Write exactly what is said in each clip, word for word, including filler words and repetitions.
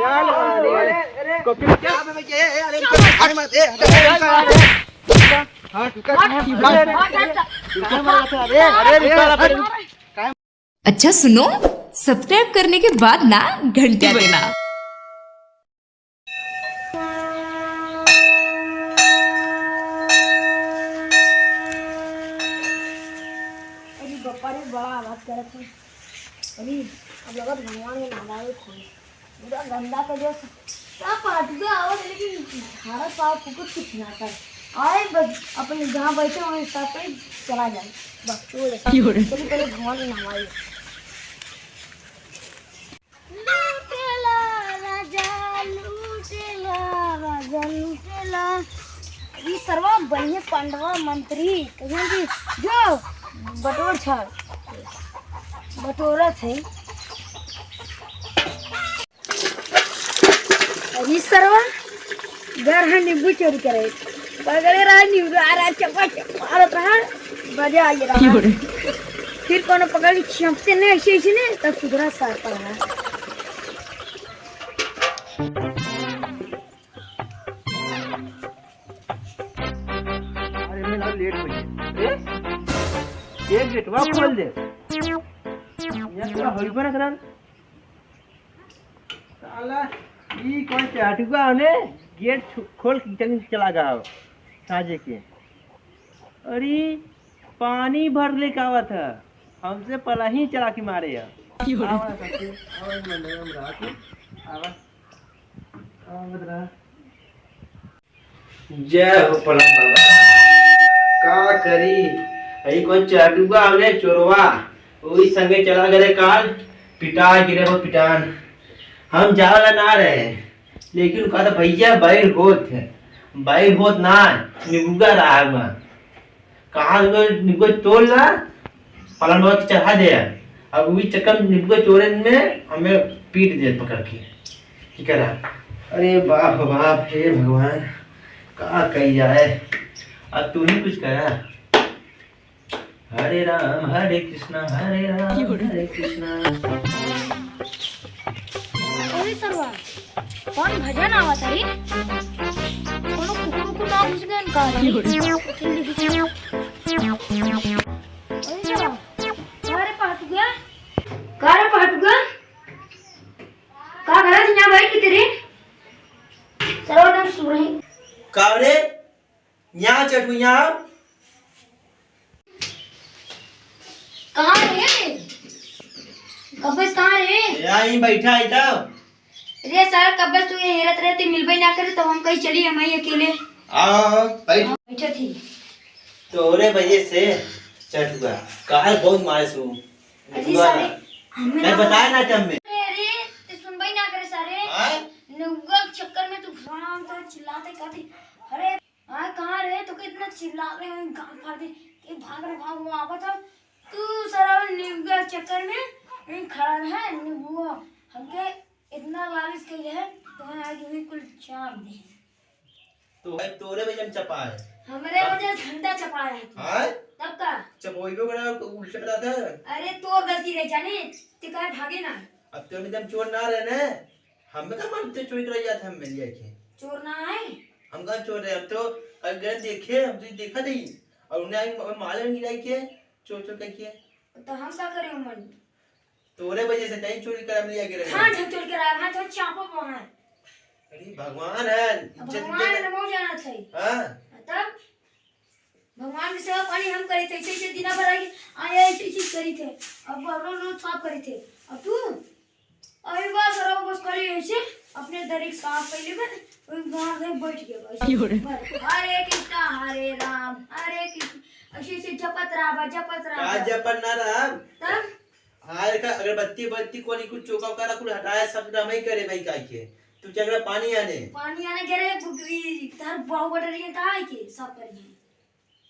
अरे, अरे, अरे, कॉपी में क्या? अबे, ए, ए, अरे, अरे, मत, ए, हट, हट, हट, हट। हाँ, तू कर, अरे, अरे, अरे, अरे, रुको, अरे, अच्छा सुनो, सब्सक्राइब करने के बाद ना घंटी बजना। अरे बापा रे, बड़ा आवाज करत है। अरे, अब लगत भगवान के नाम आवे खोए। पूरा गंदा कर दिया। सब पार्टी तो आवत है, लेकिन झाड़ा पाव कुकुर कुछ ना कर। आए बस, अपने जहाँ बैठे वहीं सब पे चला जाए। बस, वो देखा। क्यों रे? चलिए, पहले भगवान के नाम आए। लूटेला राजा, लूटेला राजा, लूटेला। ई सरवा बनिए पांडवा मंत्री, कहिया कि जो बटोर छाड़, बटोरत है। अरे सरवा, घर है नींबू चोरी करे, पकड़े रहा नींबू, आ रहा चपा चपा मारत रहा, मजा आ रहा। फिर कोनो पकड़ के छिपते नहीं, ऐसे, ऐसे नहीं, तब सुधरा सार पड़ा। अरे, मैं ना लेट हो गया। ए? ये गेटवा खोल दे। ये तो होई बना करा। साला, ई कौन चाटुआ ने गेट छु-, खोल के चल, चला गया हो, साजे के। अरे, पानी भर लेके आवत है, हमसे पहला ही चला के मारे है। क्यों रे? आवा सखी, आवा, मंदिर में रह तू, आवा, आवा, मत रह। जय हो पलंग बाबा। का करी, ई कौन चाटुआ हमने चोरवा, ओही संगे चला गए काल, पिटा गिरे हो पिटान। हम जाला ना रहे, लेकिन कहा था, "भैया, बैर होत है, बैर होत ना, निबुआ रहा हुआ।" कहाँ से निबुआ तोड़ ला, पलनवा के चढ़ा दे। अब वही चक्कर में निबुआ चोरन में हमें पीट दे पकड़ के। ठीक है रहा। अरे बाप हो बाप, हे भगवान, का कही जाए, अब तू ही कुछ करा। हरे राम, हरे कृष्णा, हरे राम, हरे कृष्णा। अरे सरवा, कौन भजन आवत है रे? कोनो कुकुर उकुर ना घुस गए का? जल्दी घुस गए। अरे सरवा, का रे पहटुआ? का रे पहटुआ? का गलत यहाँ बैठ के तेरे? सरवा, तुम सुन रही? का रे? यहाँ चटुइया। कहाँ रे? कब्बे से कहाँ रे? यहाँ ही बैठा है तब। रे साला, कब्बे से तू ये हेरत रहे, तू मिलबे ना करे, तब हम कहीं चली, हम ही अकेले। आओ, आओ, बैठ। हाँ, बैठा थी। तोरे वजह से चटुआ, काल बहुत मारे सु। अरे सारे, हमें मैं ना बताया ना तब में। अरे, अरे, तू सुनबे ना करे सारे। हाँ? निबुआ के चक्कर में तू घुसवाना होता है, चिल्लाते कहते, अरे, हाँ, कहाँ रहे? तो कितना चिल्ला रहे हैं, गांड फाड़ दे। ये भाग रहे, भाग, वो आवत है। तू सारा निबुआ के चक्कर में यहीं खड़ा रहे, निबुआ हमके इतना लालच कइले है, तो हम आज वही कुल चाप दे। तो भाई तोरे वजह से चपा है। हमरे हाँ? वजह से घंटा चपा है तू। हाँ? तब का? चपोइबो बड़ा उल्टे बताता है। अरे तोर गलती रहे जाने, ते काहे भागे ना? अब तो हम एकदम चोर ना रहे ने। हमें का मालूम थे चोरी कराई जात है, हम मिल जाए के। चोर ना है? हम कहाँ चोर रहे, हम तो कल गए देखे, हम तो देखा नहीं। और उन्हें आई, और माले में गिराई के, चोर चोर कह के। तो हम का करे उमन? तोरे वजह से तई चोरी करा मिल जाए के रहे। हाँ, हम चोरी करा, हाँ, तो चापो पो है। अरे भगवान है, अब इज्जत भगवान देता। नमो जाना थे। हाँ। तब? भगवान के सेवा पानी हम करी थे, ऐसे, ऐसे दिना भर आके, आया ऐसे, ऐसे करी थे। अब रोज, रोज साफ करी थे। अब तू? अरे बस, अरे बस करी ऐसे, अपने दरी साफ कर लेबे, ओई गांव में बैठ गया बस। क्यों रे? बस, हरे कृष्णा, हरे राम, हरे कृष्णा, ऐसे, ऐसे जपत रहा बा, जपत रहा का बा। जपत ना रहा? तब? हाँ, एक अगरबत्ती, बत्ती, कोनी कुछ चौका उका कुल हटाया, सब ना मैं करे भाई काहे के। तू चल रहा पानी आने। पानी आने के रे, बुकरी, तार बाहु बटरिया कहाँ है के? सब करिए।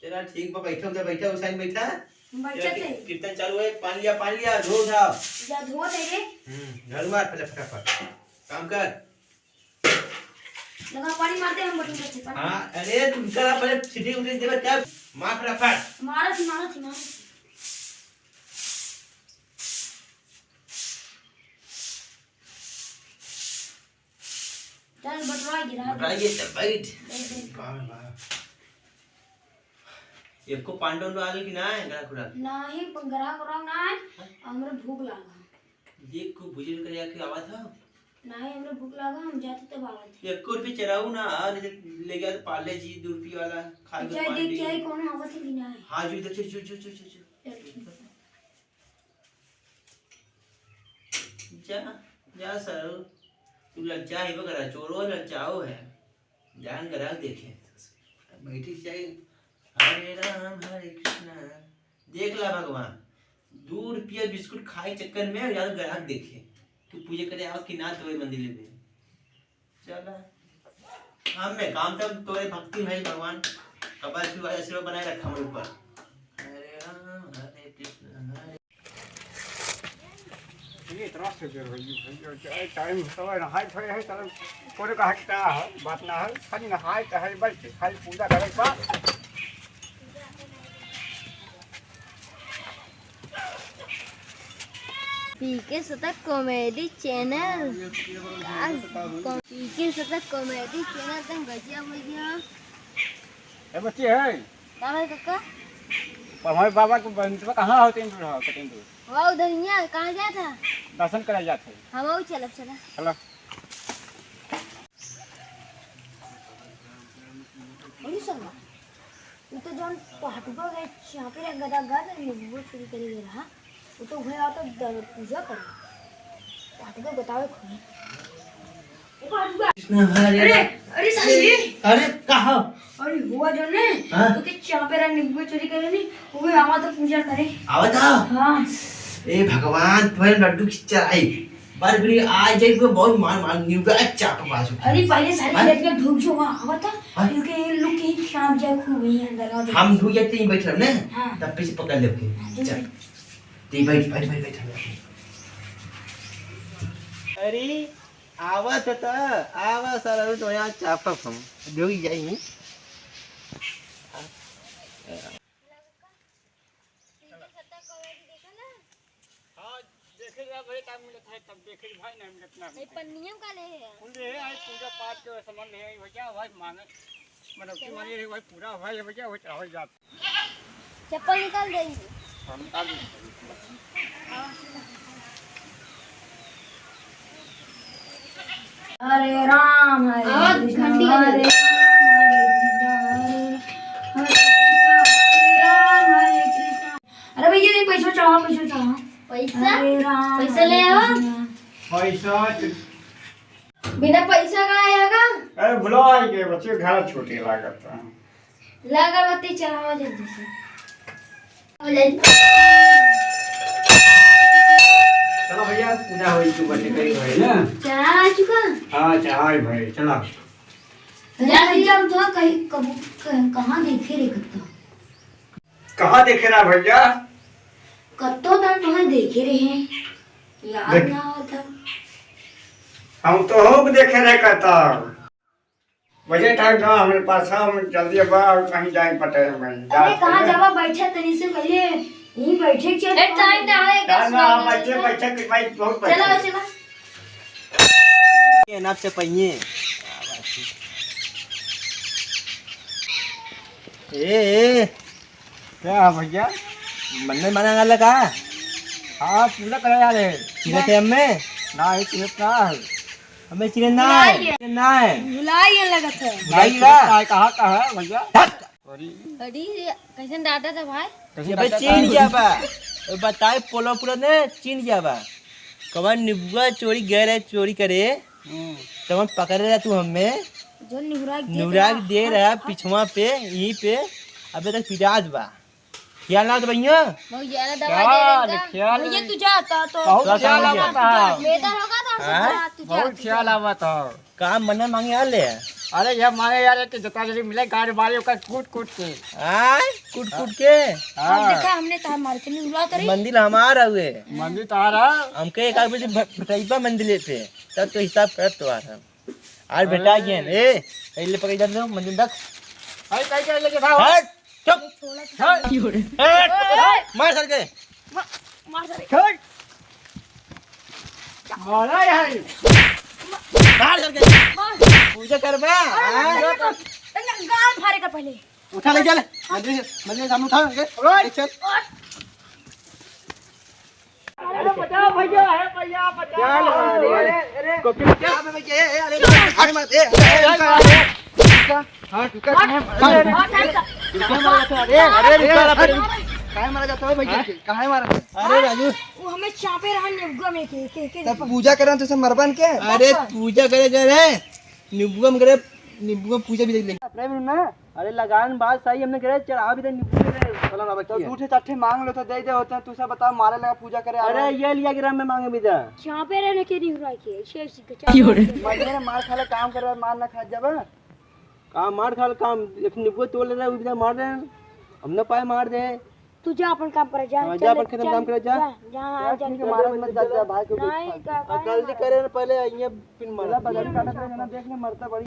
चला ठीक बा, बैठा उधर, बैठा उस साइड बैठा। बैठा चला, थे। कीर्तन चालू है, पानी लिया, पानी लिया, धो उठा। जा धो दे रे। हम्म, झाड़ू मार पहले फटाफट। काम कर। लगा पानी मारते हम बटन करते पानी। हाँ, अरे तुमका पहले सीटी उठी देवे तब मार फटाफट। मारत, मारत, मारत। चल, बटुरा गिरा। बटुरा गिरा, चल, बैठ। बैठ, बैठ। वाह, वाह। एको पांडव उंडव आल कि ना है, ग्राहक उराक? नाही, पण ग्राहक उराक ना है। हाँ? हमरे भूख लागा। देख को भुजन करे आके आवत है। नाही, हमरे भूख लागा, हम जाते तब आवत है। एको रुपये चराऊ ना, आ, ले, ले गया तो पार्ले जी, दो रुपये वाला, खा के जाए पानी देख के आई, कौन आवत है कि ना है। हाँ, जो देख, जो, जो, जो, जो, जो। चल, ठीक है। जा, जा सर, तू लज्जा है बकरा, चोरो लज्जाओ है। जान ग्राहक देखे। बैठी जाए, हरे राम हरे कृष्णा। देख ला भगवान, दो रुपया बिस्कुट खाए चक्कर में या तो ग्राहक देखे। तू पूजा करे आओ कि ना तोरे मंदिर में। चला। हम में काम तब तोरे भक्ति में ही भगवान। कपाल तू आशीर्वाद बनाए रखा हमारे ऊपर। हरे राम हरे कृष्णा हरे ये इतना से देर होई भैया, चाहे टाइम होता है, नहाए धोए है, तब कोनो कहा कि का है, बात ना है, खाली नहाए तो है, बस खाली पूजा करे के बाद। पीके शतक कॉमेडी चैनल। पीके शतक कॉमेडी चैनल, तुम गजब हो गया। ए बच्ची है। का भाई कक्का? हमारे बाबा के बंधुआ कहाँ होते हैं, दूर हो, कतई दूर। वाह, उधर हियाँ कहाँ जात है? दर्शन करे जात है। हम आऊ चलब, चला। चला। अरे सरवा, उ तो जौन पहाटुआ गए, यहाँ पे रह गदा गद, निबुआ चोरी करे गए रहा। उ तो उहे आवत द-, पूजा करे। पाठ को बतावे खोए। ए, पाठ को कृष्ण हरे अरे, अरे, साली। अरे, कहा? अरे, हुआ जो ने, हाँ? तो के चापे रहा निबुआ चोरी करे नी, उहे आवा तो पूजा करे। आवा था? हाँ। ए भगवान, तुम्हारे लड्डू की चढ़ाई। बार बार आ जाए, कोई बहुत मार, मार, निबुआ चाप बाजू। अरे, पहले सारी हाँ? लेट में ढूक जो वहाँ, आवा था? हाँ? क्योंकि ये लोग कहीं शाम जाए खूब यहीं अंदर आ जाए। हम ढूक जाते ही बैठ रहे ना, हाँ। तब पीछे पकड़ लेते। हाँ, चल। ठीक। ते बैठ, बैठ, बैठ, बैठ, बैठ। अरे, आवा त, त, आवा साला, तो यहाँ चापब हम। जो ही जाई। हाँ, देखे जा भाई, टाइम मिलत है, तब देखे भाई, नहीं मिलत ना। नहीं, पन्निया का ले है। उन रे, आज पूजा पाठ के संबंध है, भैया, भाई मांगे, मतलब कि मांगे रे भाई, पूरा भाई, भैया, वो चढ़ावल जात। चप्पल निकाल देंगे। हरे राम, हरे आवाज कृष्णा, घंटी हरे बजे। राम, हरे कृष्णा, हरे, हरे कृष्णा, हरे राम, हरे कृष्णा। अरे भैया, ये पैसा चढ़ा, पैसा चढ़ा। पैसा? अरे राम, पैसा हरे ले आओ। कृष्णा। पैसा? बिना पैसा का आएगा? अरे भुला के बच्चे घर छूटे लागत है। ला अगरबत्ती चढ़ावा जल्दी से। चलो भैया, पूजा होई चुका है, करीब है ना? चढ़ा चुका? हाँ, चढ़ाई भाई, चला। अरे भैया, हम तो कहीं, कब, कहाँ देखे रे कत्ता? कहाँ देखे रहा भैया? कत्तो तो हम तुम्हें देखे रहे, याद देख- ना होता। हम तो हो देखे रहे कत्ता। बजे टाइम ना हमरे पास, हम जल्दी बा और कहीं जाए पटे हम कहीं। अरे, कहाँ जाबा? बैठे तनी से पहले यहीं बैठे के ए, चाहिए। टाइम ना है, ना, दस ना, बजे बैठे, ना। बैठे के भाई बहुत बैठे। चला, चला। ये ना चपइये। ए, ए। क्या है भैया? मन्नत माना वाला का? हाँ, पूरा करा यार है। चिन्हत है हमें? ना, ये चिन्हत ना है। हमें चिन्हत ना है। भुलाइए। चिन्हत ना है। भुलाइए लगत है। भुलाइए ना। भाई, कहाँ का है भैया? हट। अरे। अरे, कैसन डाटा था भाई? कैसन अबे डाटा चिन्ह था? गया बा। ए, बताए पोलो पूरा ने चिन्ह गया बा। कवन निबुआ चोरी गए रहे चोरी करे। हम्म। तवन पकड़े रहा तू हमें। जो निहुरा के दे निहुरा रहा, के दे हाँ, रहा हाँ। पिछवा पे, यहीं पे। अबे तक पिटात बा। ख्याल ना तो भैया। भैया ना दवाई दे रहे का? ख्याल भैया, तू जा, तो, तो बहुत ख्याल आवत है। बेटा होगा तो हाँ? जा, तू जा, बहुत तू ख्याल जा। आवत है। का मन्नत मांगे आ ले? अरे, ये मांगे यार, एक जितना जल्दी मिले, गाड़ी मारे, ओकर कूट, कूट के। आय? कूट, कूट के? हाँ। अब देखा, हमने तार मार के नहीं हुआ करे। मंदिर हमारा हुए। मंदिर तारा। हमके एक आदमी से भ-, भेटाइबा मंदिर पे, तब तो हिसाब करत तो आ रहा। आज अरे। भेटा गया। ए, पहले पकड़ इधर दो, मंदिर तक। अरे, कहीं, कहीं लेके था? हट। चुप। छोड़। हट। हट। मार सर के। मा-, मार सर। छोड़। मारा यार। मार सर के। मार। पूजा करबा? हाँ? गाल फाड़े का पहले। उठा ले चल। मंदिर, मंदिर के सामने उठा के। ले चल। अरे बचाओ भैया, हे भैया, बचाओ। चल, अरे, अरे, अरे। को क्यों क्या? अबे भैया, ए, ए, अरे, अरे, मत, ए, ए, ए, हाँ, तू क्या, कहाँ है? अरे, अरे, अरे, अरे, अरे, अरे, रुका, अरे, रुका। काहे मारा जाता है भैया के? काहे मारा जाता है? अरे राजू। वो हमें चापे रहा निबुआ में के, के, के तब पूजा करन तो सब मरबन के? अरे पूजा करे करे, निबुआ में करे, निबुआ में पूजा भी देख ले। प्रेम ना, अरे लगान बात सही, हमने करे चढ़ावा भी दे निबुआ में करे। चलो ना तो बच्ची। दू ठे चार ठे मांग लो तो दे दे होते हैं, तू सब बताओ मारे लगा पूजा करे अरे आवे। ये लिया कि राम में मांगे भी जा। चापे रहने के नहीं हो रहा है कि ऐसे ऐसे के क्यों रे? चापे। मर गए ना, मार खा ले, काम करे, मार ना खा जाबे। काम मार खा ले, काम एक निबुआ तोड़ ले रहा है, वो भी जा मार रहे हैं। हम ना पाए मार दे। तू जा अपन काम पर जा, हाँ, चल, जा अपन खेत में चल, काम करे, जा। जा, जा, हाँ, यार, जा, ठीक है, जा। मारत मत जा, जा, भाई को नहीं, कुछ का, आ, का जल्दी मारत? करे ना, पहले ये पिन मार। चला, बदल काटत रहे, जना देख ले, मरता बड़ी